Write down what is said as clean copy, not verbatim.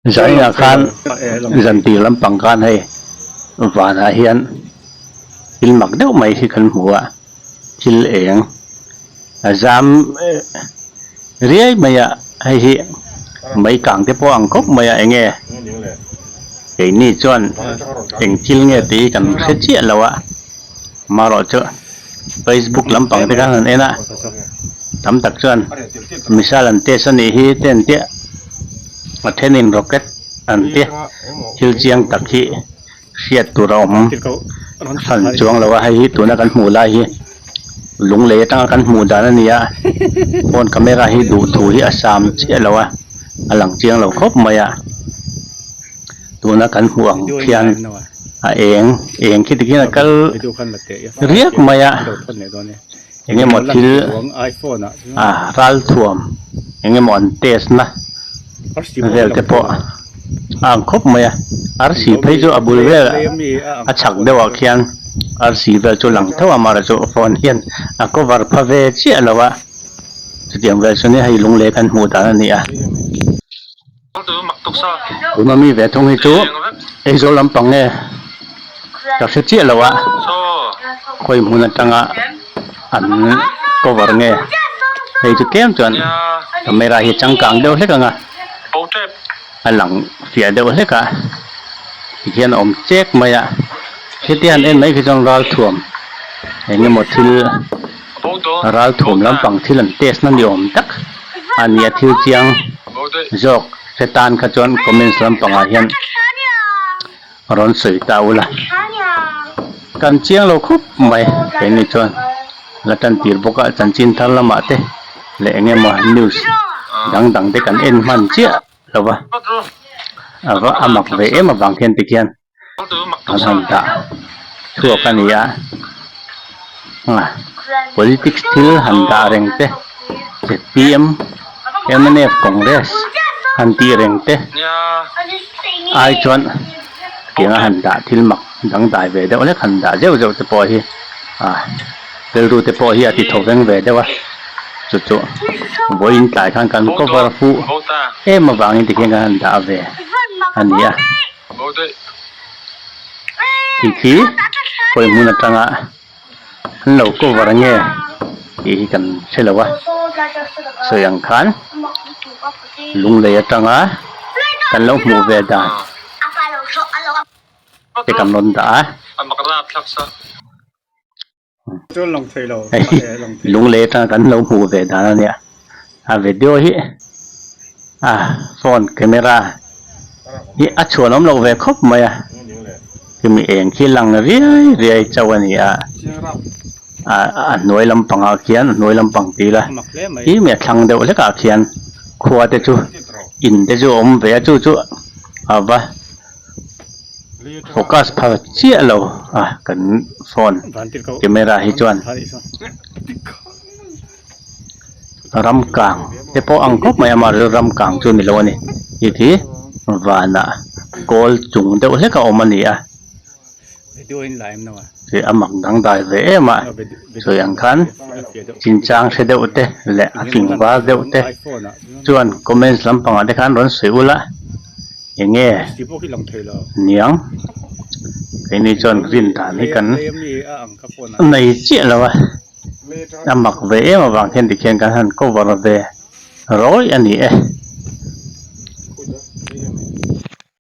Zainah khan zan tir lampang khan hei vanah hian thil mak deuh mai hi kan hmu a, thil eng a zam riai mai a, hei hi mei kang te pawh ang khawp mai a eng nge keini chuan eng thil nge tih hi kan hre chiah lo a, amaherawhchu Facebook lampang te khan han en a tam tak chuan missile an test a nih hi te an tia a thenin rocket an tia thil chiang tak hi hriat tur a awm hran chuang lo a hei hi tuna kan hmuh lai hi lunglei atanga kan hmuh dan a ni a phone camera hi duh thu hi a sam chiah lo a a lang chiang lo khawp mai a tuna kan hmuh ang khian a eng eng khi tikhian a kal riak mai a eng emaw thil a ralthuam eng emaw an test na vel te pawh a ang khawp mai a arsi phei chu a bul vel a chhak deuh ah khian arsi vel chu lang tho a amaherawhchu phone hian a cover pha ve chiah lo a chutiang vel chu ni hei lunglei kan hmuh dan a ni a. Tuna mi ve thung hi chu Aizawl lampang nge ka hre chiah lo a, khawi hmun atanga an cover nge hei chu tlem chuan camera hi changkang deuh hlek ang a, a lang fiah deuh hlek a tikhian a awm chek mai a, hetia han en mai khi chuan ralthuam eng emaw thil ralthuam lampang thil an test na ni awm tak a ni a thil chiang zawk hre tan kha chuan comments lampangah hian rawn sawi ta ula kan chiang lo khawp mai keini chuan la tan tir bawk a chanchin thar lamah te leh eng emaw news dang dang te kan en hman chiah lo va a va a mak ve em avang khian tikhian. An han dah chhuak a ni a, politics thil han dah reng te zpm mnf congress han tih reng te ai chuan tianga han dah thil mak dangdai ve deuh hlek han dah zeuh zeuh te pawh hi ah rilru te pawh hi a ti tho veng ve deuh a chu chu vawiin tlai khan kan cover fuh em avangin tikhian kan han dah ve a ni a. Tih khi khawi hmun atanga an lo cover nge tih hi kan hre lo a sawi ang khan lunglei atanga kan lo hmuh ve dan te kan rawn dah a. Lunglei atanga kan lo hmuh ve dan a nia a video hi a phone camera hi a chhuan awm loh ve khawp mai a chumi eng khi lang riai riai chauh a ni a a hnuai lampangah khian a hnuai lampang tih ila khi mi a thlang deuh hlekah khian khua te chu in te chu a awm ve a chu chu a va. Focus phal chiah lo a kan phone camera hi chuan ram kang te pawh ang khawp mai a mahse ram kang chu ni lo a ni hei khi vanah kawl chung deuh hlek a awm a ni a ih a mak dangdai ve em a sawi ang khan chinchang hre deuh te leh a fing var deuh te chuan comments lampangah te khan rawn sawi ula. Enge niang keini chuan rin dan hi kan nei chiah lo a, a mak ve em avang hian tikhian kan han cover ve rawih a ni e.